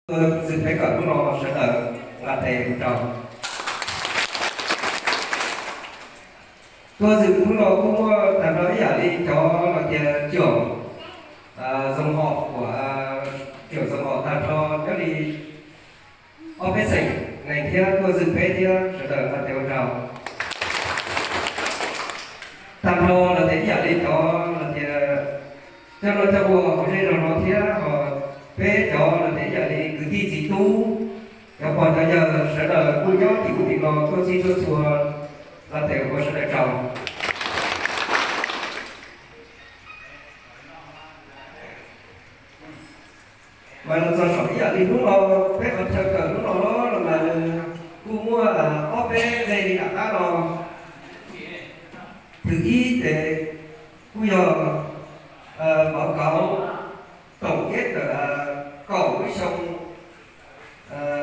Tuaj xwm peb kawm hnub no sawv daws nqa tes rau. Tuaj xwm hnub no kuj muaj tag nrho ib yam li cov los tias cuam zoo hom uas cuam zoo hom tag nrho nyob li ob peb xeem neeg thiab tuaj xwm peb thiab sawv daws nqa tes ua rau. Tag nrho los tias ib yam li cov los tias coj noj coj ua hauv zej zog no thiab ho peb cov los tias ib yam li kwv tij txiv tub, cov pog cov yawg sawv daws kuj nyob tim ub tim no tuaj txhij tuaj txhua, nqa tes ua sawv daws rau. Mas los txog saum ib yam li hnub no, peb qhov chaw kawm hnub no los mas nws kuj muaj ob peb nqe li nram qab no. Thwm ib ces kuj yog pauv kauv toom keb ntawm kaum lub xyoo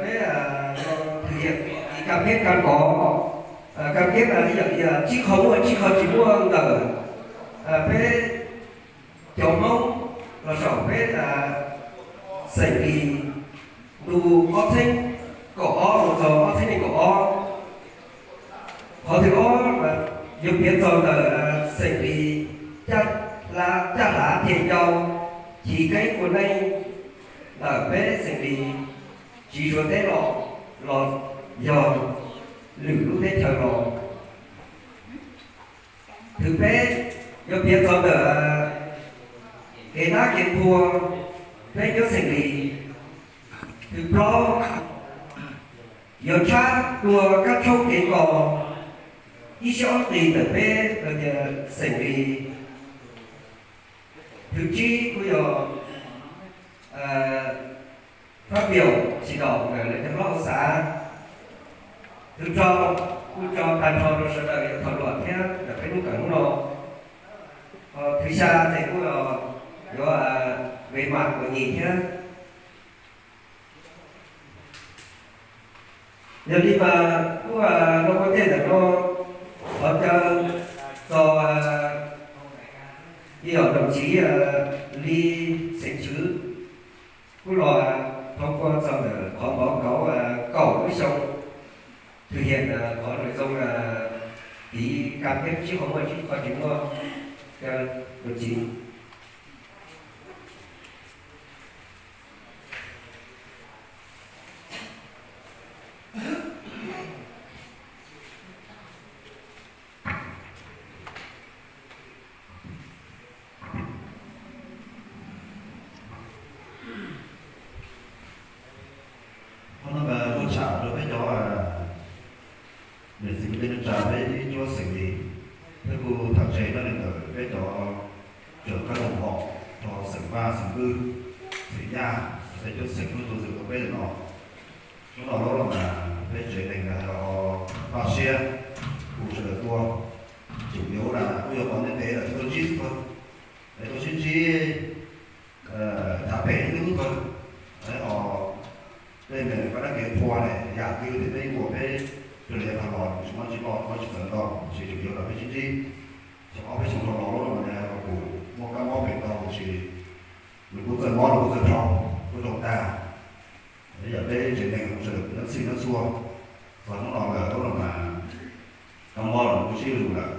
peb thwm yam kab keb kab kov, kab keb ib yam li tsib qho muaj tsib qho tsis muaj ntawm peb cov Hmoob los saum peb xeem Lis ntu ob txhiab kaum ob mus txog ob txhiab nees nkaum ob. Qhov thib ob yuav piav txog ntawm xeem Lis Caj Hlav Tiaj Ncau chiv keeb ua neej ntawm peb xeem Lis tsiv Suav teb los, los yog lwm lub teb chaws los. Thwm peb yuav piav txog ntawm kev nab kev qhua peb cov xeem Lis. Thwm plaub yuav tshab dua kab tshoob kev kos ib siab ob qis ntawm peb xeem Lis. Thwm tsib kuj yog fab piaum tsis daum ntawm lawv cov hlob hauv xav. Thwm rau kuj tso tag nrho rau sawv daws yuav tham luam thiab ntawm peb lub kawm hnub no. Thwm xya ces kuj yuav ve mas kuv nyis thiab. Yog li mas kuj los ua ntej ntawm no thov caw txog ib yam đồng chí Li Xeem Tswv kuj los thov qhua txog ntawm qhov pauv kauv kaum lub xyoo thực hiện qhov nội dung ký cam kết tsib qho muaj tsib qho tsis muaj, đồng chí. Qhov no mas kuj tsham rau peb cov niam txiv kwv tij neej tsa peb ib cuab xeem Lis, peb kuj tham tseg nyob li ntawm peb cov tsoom kab loog hom rau xeem Vaj xeem Vwj xeem Yaj, peb cuab xeem hnub tuaj xeem rau peb no. Hnub no lub los mas peb tsev neeg hais los ho npaj siab kuj sawv daws tuaj, cum yuav ua kuj yog qhov ntev ntev lawm tuaj ntsib xwb pab, es tuaj sib ntsib tham pem ib lub xwb pab, es ho tej me koj dab kev qhua ne yam twg ces peb ua peb raws li qhov los tsis muaj tsis loj muaj tsis txawv ntau, tsis cum yuav los peb sib ntsib. Xyoo ob peb xyoo dhau los lub no mas kuj muaj kab mob pem ntau tiam sis nws kuj txawj mob nws kuj txawj rau, kuj rau tag. Yog peb tsev neeg sawv daws kuj nyob txhij nyob txhua, txog hnub no lawm lub no mas kab mob los kuj sib zus lawm.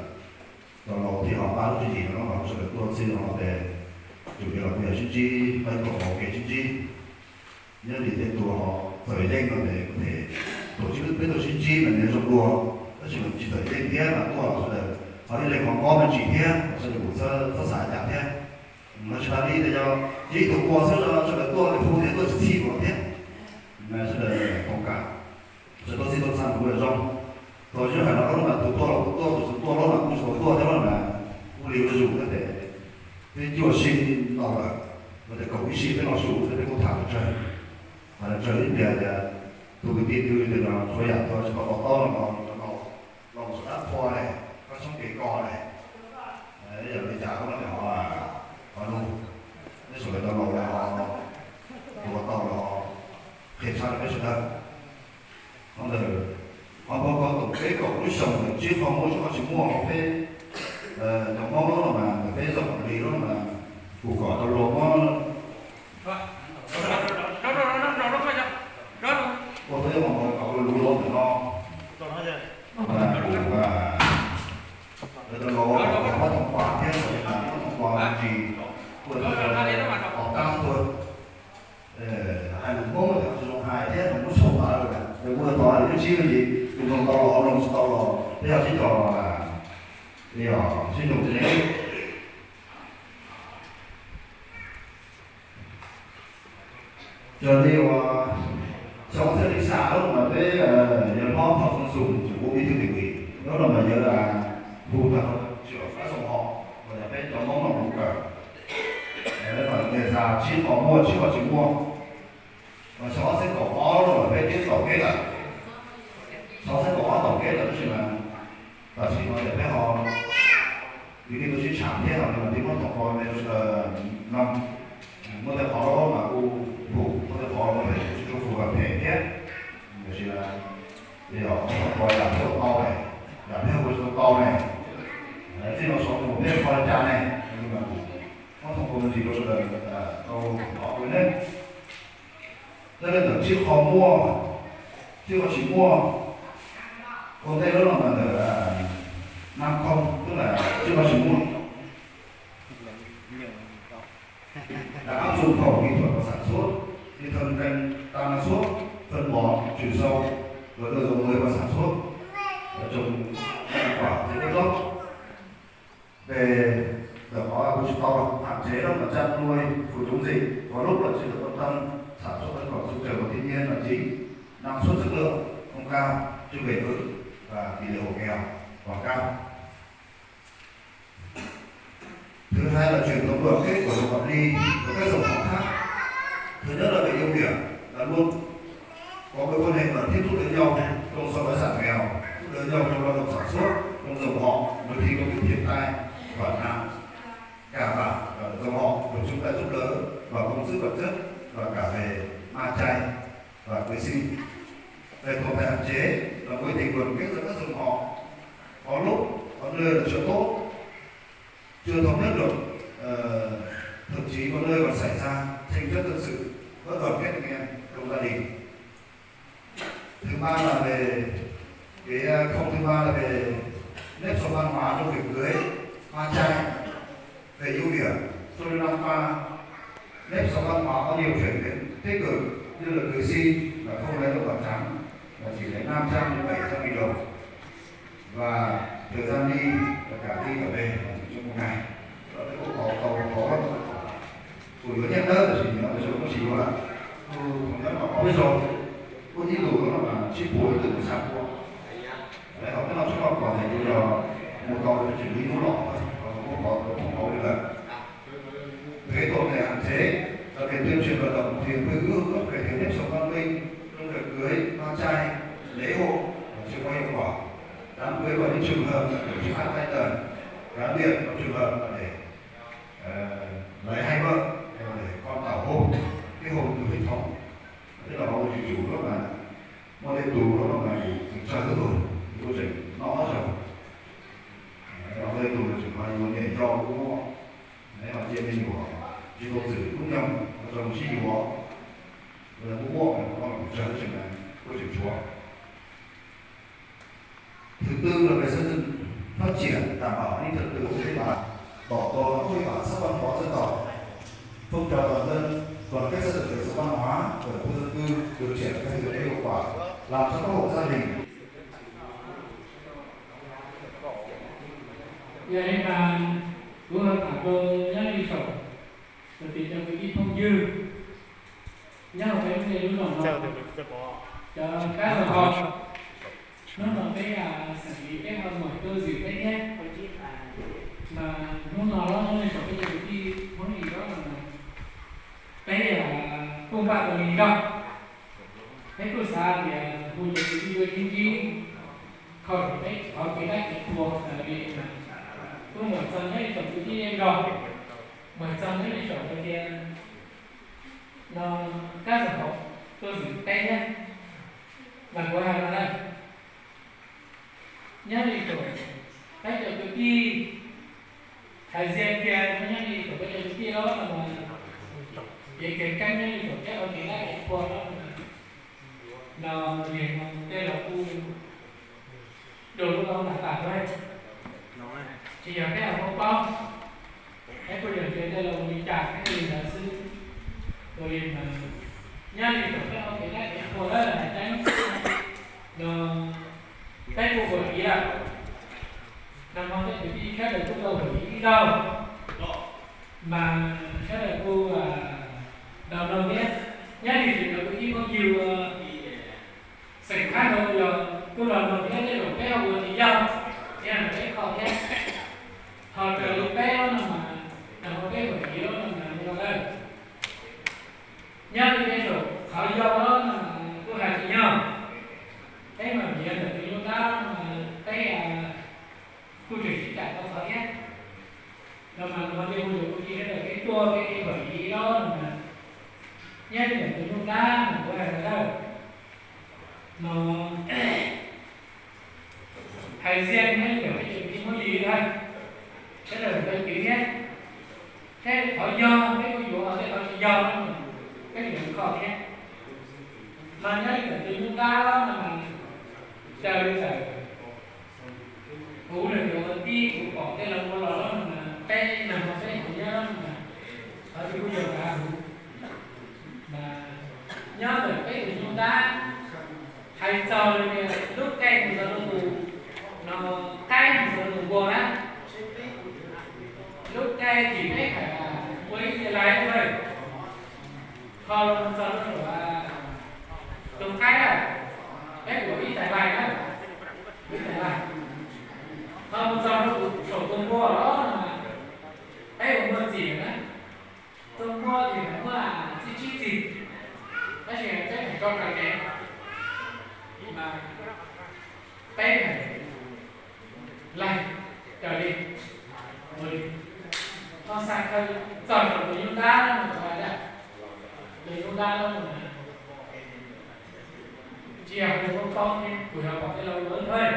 Cov laus thiaj ho pab lub tswv yim no los sawv daws tuaj txhij no ces cum yuav los kuj yog sib ntsib, pab kom ua ke sib ntsib. Nyob li tej tus ho txawm yeej no ces kuj them, thaum peb tuaj sib ntsib mas nws zoo dua, tab sis mas tsis txawm yeej thiab mas tuaj los sawv daws ho ib leeg ho mob me ntsis thiab, sawv daws kuj txhob xav cas thiab. Mas tsis tas li ces yog ib tug ua xwb sawv daws tuaj li hu thiab tuaj tsis txhij ua thiab, mas sawv daws koom kam, sawv daws tuaj txhij tuaj txhaj kuj zoo. Thaum tsis hais no lub mas tus tuaj los kuj tuaj, tus tsis tuaj los mas kuj tsis tau tuaj thiab lub mas kuj li ua zus thiab ces peb cuaj sij no lawm, ua tias kaum ib sij peb los zus thiab peb kuj tham lawv tsawg, tham lawv tsawg ib pliag tias tus kwv tij twg tias no txhua yam tau tsis tau to taub no los rau no los mus saum dab qhua ne, koj tshoob kev kos ne, yog li cas lub no ces ho ho nug, neb sawv daws tau laus lawm ho ua tau los qhia tshaj rau peb sawv daws. Qhov ntawd, qhov pauv kauv toom keb kaum lub xyoo ntawm tsib qho muaj tsib qho tsis muaj hauv peb cov Hmoob lub no mas ntawm peb zos Phoom Lis lub no mas kuv kom tau luag muab Hmoob tsis zoo hais thiab, muab xyaum tawv, nws kuj tau li lub tsib no ces tus mloog tau los mloog, tsis tau los peb yog sib cog, yog sib cog tsev. Raws li uas xyoo ob txhiab leej xya lub mas peb yawg hlob Thoj Xyooj Xum tseem ua bí thư tỉnh ủy, lub no mas yawg hu tag nrho tsoom fab xoom hos uas yog peb cov Hmoob no mus kawm, lawv kom nias xya tsib qho muaj tsib qho tsis muaj. Mas xyoo ob txhiab kaum ob no mas peb twb tổng kết lawm, xyoo ob txhiab kaum ob tổng kết lawm tab sis mas tam sim no ces peb ho, kwv tij tuaj sib tham thiab ho, mas twb muab thoom qhov no, muaj tej qhov mas kuj phum, muaj tej qhov mas phem, tsis tshua phù hợp phem thiab. Tiam sis yog thoom qhov yam peb ua tau ne, yam peb ua tsis tau ne, txij no saum mus peb ua li cas ne, muab thoom qhov me ntsis rau sawv daws tau hnov ua neej. Nyob li ntawm tsib qho muaj, tsib qho tsis muaj, ua ntej lub no mas ntawm năm không, tức là tsib qho tsis muaj. Đã áp dụng khoa học kỹ thuật vào sản xuất, như thâm canh, tăng năng suất, phân bón, trừ sâu, và đưa giống mới vào sản xuất, và trồng hoa quả dễ bớt dốc. Về, ntawm qhov ua tsis tau, hạn chế đó là chăn nuôi, phòng chống dịch, có lúc là chưa được quan tâm, sản xuất vẫn còn trông chờ vào thiên nhiên là chính, năng suất chất lượng không cao, chưa bền vững và tỷ lệ hộ nghèo còn cao. Thứ hai là truyền thống đoàn kết của dòng họ Ly với các dòng họ khác. Thứ nhất là về ưu điểm là luôn có mối quan hệ đoàn kết, giúp đỡ nhau trong xóa đói giảm nghèo, giúp đỡ nhau trong lao động sản xuất, trong dòng họ, một khi có những thiên tai, hoạn nạn, cả bản và dòng họ được chung tay giúp đỡ vào công sức vật chất và cả về ma chay và cưới xin. Về tồn tại hạn chế là mối tình đoàn kết giữa các dòng họ có lúc, có nơi là chưa tốt, chưa thống nhất được, ờ, thậm chí có nơi còn xảy ra tranh chấp dân sự, mất đoàn kết anh em trong gia đình. Thứ ba là về cái, ờ, không, thứ ba là về nếp sống văn hóa trong việc cưới, ma chay. Về ưu điểm, trong những năm qua, nếp sống văn hóa có nhiều chuyển biến tích cực như là cưới xin là không lấy đồng bạc trắng, mà chỉ lấy năm trăm đến bảy trăm nghìn đồng. Và thời gian đi là cả đi cả về là chỉ trong một ngày. Đó là quốc tàu tàu có chủ yếu nhất đó là chỉ nói về số công trình đó là không nhớ mà có biết rồi. Có những đồ đó là chỉ của đối tượng xa qua. Đấy, không biết nó chúng ta còn thể như là một tàu để xử lý lũ lụt thôi. Còn không có, không có gì cả. Thuế tồn tại hạn chế, đặc biệt tuyên truyền vận động thì quê hương gốc về cái nếp sống văn minh, trong việc cưới, ma chay, lễ hội là chưa có hiệu quả. Đám cưới có những trường hợp là tổ chức hát tay tần, cá biệt có trường hợp là để, ờ, lấy hai vợ, để con tảo hôn, cái hôn từ truyền thống. Tức là hôn chỉ chủ đó mà, mua tên tù đó mà chỉ cho thứ tuổi, thì tôi chỉnh nó rồi. Nó tên tù là chỉ có mua nhảy cho cũng mua. Nếu mà chia mình của chỉ có sự cũng nhầm, trong sĩ của là cũng mua, nó cũng trở thành là của chịu chúa. Thứ tư là về xây dựng, phát triển, đảm bảo an ninh trật tự trên địa bàn, bảo tồn và phát huy bản sắc văn hóa dân tộc. Phong trào toàn dân, đoàn kết xây dựng đời sống văn hóa ở khu dân cư được triển khai thực hiện có hiệu quả, làm cho các hộ gia đình. Yog li mas kuv ho tham rau nyob li saum, tus tim rau kwv tij phooj ywg nyob hauv peb lub zej lub zos no, cov kab los ho. Hnub no peb xeem li peb ho muaj tuaj zwm peb thiab, mas hnub no los nyob li saum peb cov kwv tij Hmoob li no, peb kuj npaj tau li no. Peb kuj xav tias hu cov kwv tij tuaj sib ntsib, kho peb qhov kev dab kev qhua li, kuj muaj txog nyob li saum kwv tij zej zog, muaj txog nyob li saum hais tias no kab xom hauv tuaj zwm peb thiab. Mas kuv hais no na, nyob li saum peb cov kwv tij, hais tias kiag nyob li saum peb cov kwv tij los no, kev kev keeb nyob li saum peb ua kev dab kev qhua no, no yog tej laus kuj dua lub lam tas lawm, tsis yog peb ho paub paub, peb kuj yog tias tej laus ua li cas thiaj li ntawd xwb. Ua li mas Nyob li ntawm peb ua kev dab kev qhua lawm hais tseeb no, peb kuj huam ib lawm. Nag hmo peb kwv tij sawv daws kuj tau huam ib zaug, mas sawv daws kuj nrog mloog thiab. Nyob li ntawm kuv ib phooj ywg xeem Khaib no yog kuj nrog mloog thiab, tej zaum peb ua tsis yog thiab, peb kho thiab. Ho raws li peb no mas, nag hmo peb huam ib no mas li no lawm. Nyob li tej zaum qhov yog no mas kuj hais tsis yog, peb mas vim yog ntawm tus nyuj dab mas peb kuj tseem sib cam tau qhov thiab. No mas nag hmo tej hu yus kuv cia sawv daws peb tuaj peb huam ib no mas, nyob li ntawm tus nyuj dab mas kuv hais lawm no, hais ziag nyob li ntawm peb cov kwv tij Hmoob Lis lawm, sawv daws tau kwv thiab. Thiab qhov yog peb kuj yuav, thiab qhov tsis yog peb yuav kho thiab. Mas nyob li ntawm tus nyuj dab no mas, raws li ntawm kuv los yuav ua tib kuv pom tej laus ua los no mas, peb nag hmo peb kuv nyob no mas, qhov twg kuj yog kav huv. Mas nyob ntawm peb tus nyuj dab, hais txog li tias lub caij mus txog rau tus no, qaib mus txog rau tus npua na, lub caij tim peb hais ua ib tias lais ua, ho los mus txog rau saum tus qaib lawm, peb ua ib tais lais na, ib tais lais. Ho mus txog rau saum tus npua los no, peb ua muaj txim na. Tus npua ces muaj txij tsib txim, tab sis peb hais tso raws kev, mas peb hais laig raws li, ua li, ho xa khaws txog saum tus nyuj dab no, tus nyuj dab no tsis yog kuv paub thiab, kuv yog pom tej laus ua ntawd.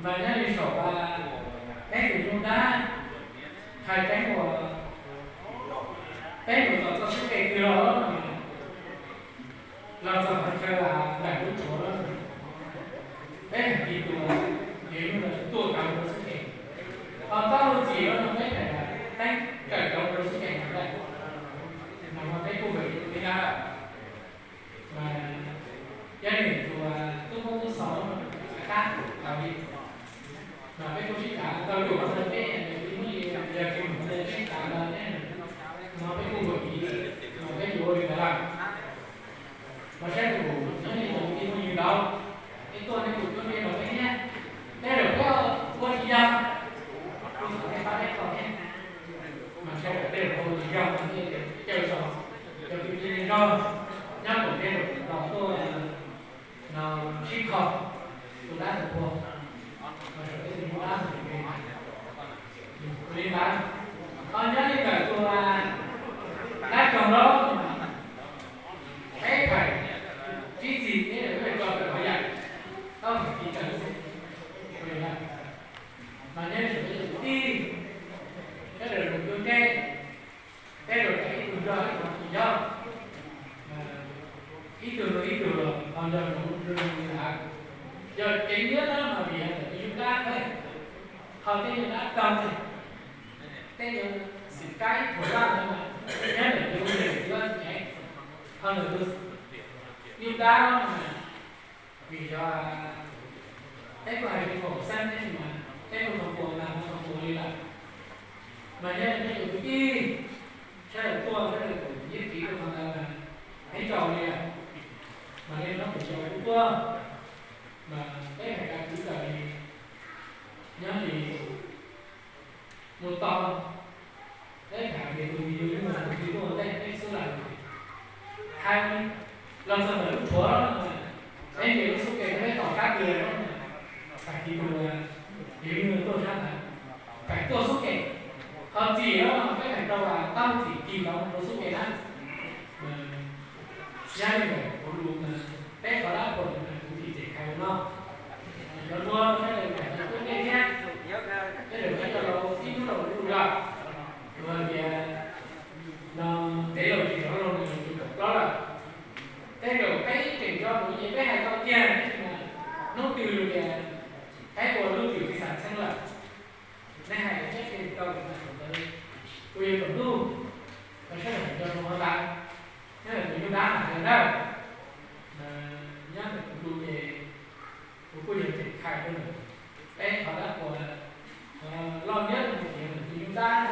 Mas nyob li saum peb tus nyuj dab, hais tseeb uas peb mus txog txoj xub ke twg los, los txog qhov chaw nplaim lub tshuav lawm, peb hais tis tus, yog ib lub los tuaj rau xub ke, ho taub hau txim los no peb hais teeb kawm rau xub ke no lawm. Mas no peb kuj vim li no lawm. Mas yog li tus tub Hmoob tub Xauv no, qab tau li, mas peb kuj sib cav tau yuam ntawd peb, yog li yog tsis mus ntawd peb cav ntawd, no peb kuj vim li, mas peb yuav ua li ntawd lawm. Mas saib tus nyob li tus tij phooj ywg ntawd, peb tuaj nej kuj tuaj nej los peb thiab, tej zaum peb ua tsis yog, kuj thov nej pab peb kho thiab. Mas sawv daws tej zaum ua tsis yog no thiaj caw tso cov kwv tij zog nyob tom tej zaum los tuaj no sib kho tus dab tus qhua, los saum peb tus nyuj dab mus li ntawd. Ho nyob li ntawm tus dab roog no, peb hais tsib txig peb tso tawm qhov yam, tau hais tsis tawm xwb. Mas nyob li ntawm peb tus tij, peb lawv mus ncua ntej, peb lawv ib tug nrog ib tug tsis yog, ib tug nrog ib tug los ho yog nrog nrog li ntawd. Yog kev nyiab no mas vim yog tus nyuj dab, ho tej nyuj dab tog, tej nyuj xim kaib thuam laj no mas, nyob ntawm tus nyuj dab tsis yog, ho ntawm tus nyuj dab no mas vim yog peb kuj hais li thaum xeeb thiab mas peb kuj tau pom mas tau pom li lawm. Mas yog nej tus kwv tij sawv daws tuaj sawv daws kuj yeej tiv rau qhov ntawd mas peb tso li lawm. Mas li no kuv tso kuv tuaj, mas peb hais kav kwv tawm li, nyob li mus tau, peb hais tias tus yug yug mus tus tsis tuaj ua ntej peb xwb lawm. Hais los txog ntawm lub tshuav, peb nce lub xub ke peb tom qab twg, hais tiv tus yug yug tuaj sab ntawd, hais tuaj xub ke, ho txim los peb hais rau taub hau txim kis los rau xub ke na. Nyob li ntawm kuv lus mas peb qhov dab qhuas mas kuv tsis txeem hais ua no. Cov luag sawv daws hais cov tub ntej thiab, sawv daws peb cov laus ib hnub laus lus lawm, luag tias no ntev laus tsis rov los nws tsis kaum plaub lawm. Tej zaum peb tseem tso kuv ces peb hais tau kiag, hnub twg lus tias peb ua lub twm tsis xav txheeb lawm. Nej hais teb tsis tau, kuv yuav tsaus ntuj, los sawv daws nco ntsoov qhov ntawd, nyob ntawm tus nyuj dab mas. na, nyob ntawm kuv lus ces kuv kuj yog ceem khai rau nws. Peb qhov dab qhuas loj nyob rau ntawm tus nyuj dab,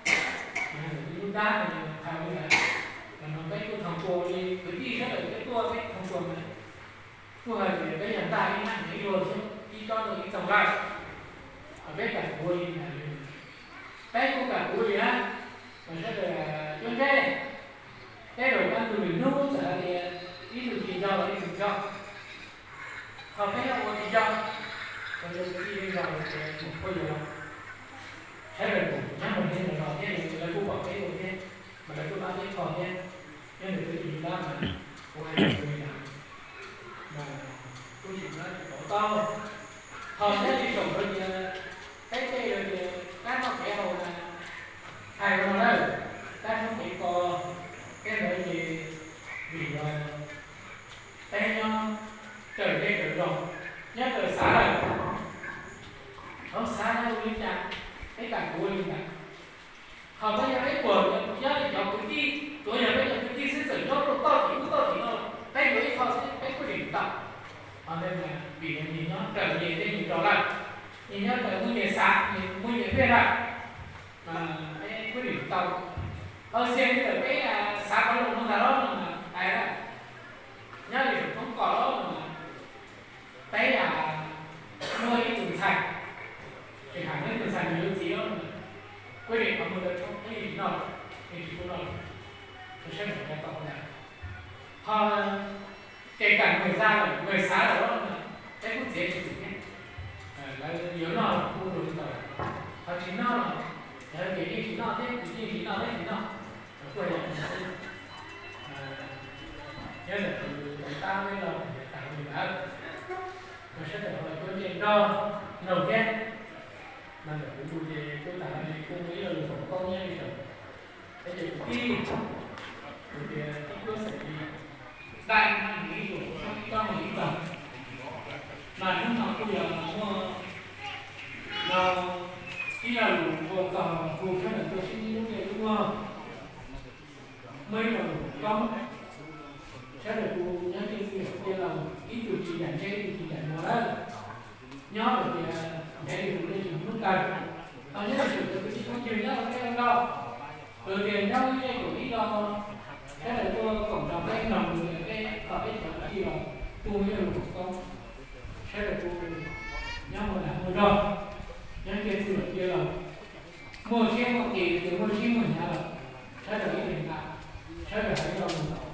tus nyuj dab no thaum ub no peb kuj thoo kua li kwv tij sawv daws peb tuaj peb thoo kua mas kuj hais tias peb yog ntaj ib hnab ib luag xwb ib tsob rau ib txoog lawm. Peb kam kuv li na, peb kuj kam kuv li na, mas sawv daws cuab ntseb. Peb zaum kab ntug lwm hnub txawm hais tias ib tug tsis nco los ib tug nco, ho peb ua tsis nco, txawm yog tij leej zog los tias mus phuaj yuav los, sawv daws kuj nyob mus thiab los thiab lawv kuj pom peb ua thiab, mas lawv kuj pab peb kho thiab. Nyob ntawm peb tus nyuj dab mas kuv hais tias ua li ntawd mas kuj tsis muaj tsis pom tau. Ho nyob li saum no tias peb tej tias kab noj kev haus na, hais ua no lawm, kab noj kev kos, tej ntawd ces vim yog peb nyob raws zej raws zos, nyob raws xav lawm, hauv xav no ua li cas peb kam kuv li ntawd. Ho peb yog peb puag nyob li cov kwv tij, tsuas yog peb cov kwv tij xwb txawm nyob rau toj tim ub toj tim no, peb yuav ib qho xwb peb kuj dim tau. Ho ntawd mas vim yog nyias nyob raws nyias zej nyias zos lawm, nyias nyob raws muaj nyias xav, nyias muaj nyias pliag lawm, peb kuj dim tau. Ho xia li ntawm peb xav qhov lus no ntag los no mas hais lawm, nyob li saum thoob kos los no mas peb muaj ib tug ntxhais, tsis hais muaj ib tug ntxhais nws yuav txiv los, kuj dim qhov muag rau tshoob peb yeej tsis noj, yeej tsis pub noj, rau sab nraud tau ntag. Ho ces kam nws zaj lawm nws xav lawm los no, peb kuj txiav tsis txim thiab. Lawv yuav noj los kuj ua li ntawd, ho tsis noj los lawv tias yeej tsis noj thiab, yeej tsis noj thiab tsis noj, kuj yog nyob ntawm tus tab peb los tas li ntawd, rau sab nraud los cuab ntsej nrog mloog thiab. Mas ntawm kuv lus ces kuj tas li, kuj muaj ib lo lus foom koob nyob li ntawd, peb ces kuv tij, kuv tias tib cuab xeem li dai ib zaug, ib tog, mas hnub no kuj yog muaj no ib lo lus ua txog hu sawv daws tuaj sib ntsib lub caij lub nyoog, muaj ib lo lus foom koob, sawv daws kuj nyob cia txij cia laus, ib tug tsis yam ntseb ib tug tsis yam nua lawm. Nyob lawm tias ntev li tus dej tsis hnub kawg, ho nyob li tus kwv tij phooj ywg nyob rau peb ua nkauj, lawm tias nyob ib zej koom ib lo, sawv daws tuaj koom nrog peb mloog lus tias peb kom peb cov kwv tij los kuj muaj ib lo lus foom koob, sawv daws kuj nyob muaj dag muaj zog, nyob cia txij cia laus, muaj siab muaj kis tias muaj siab muaj hnyav los sawv daws ib leeg nqa, sawv daws hais ib lo lus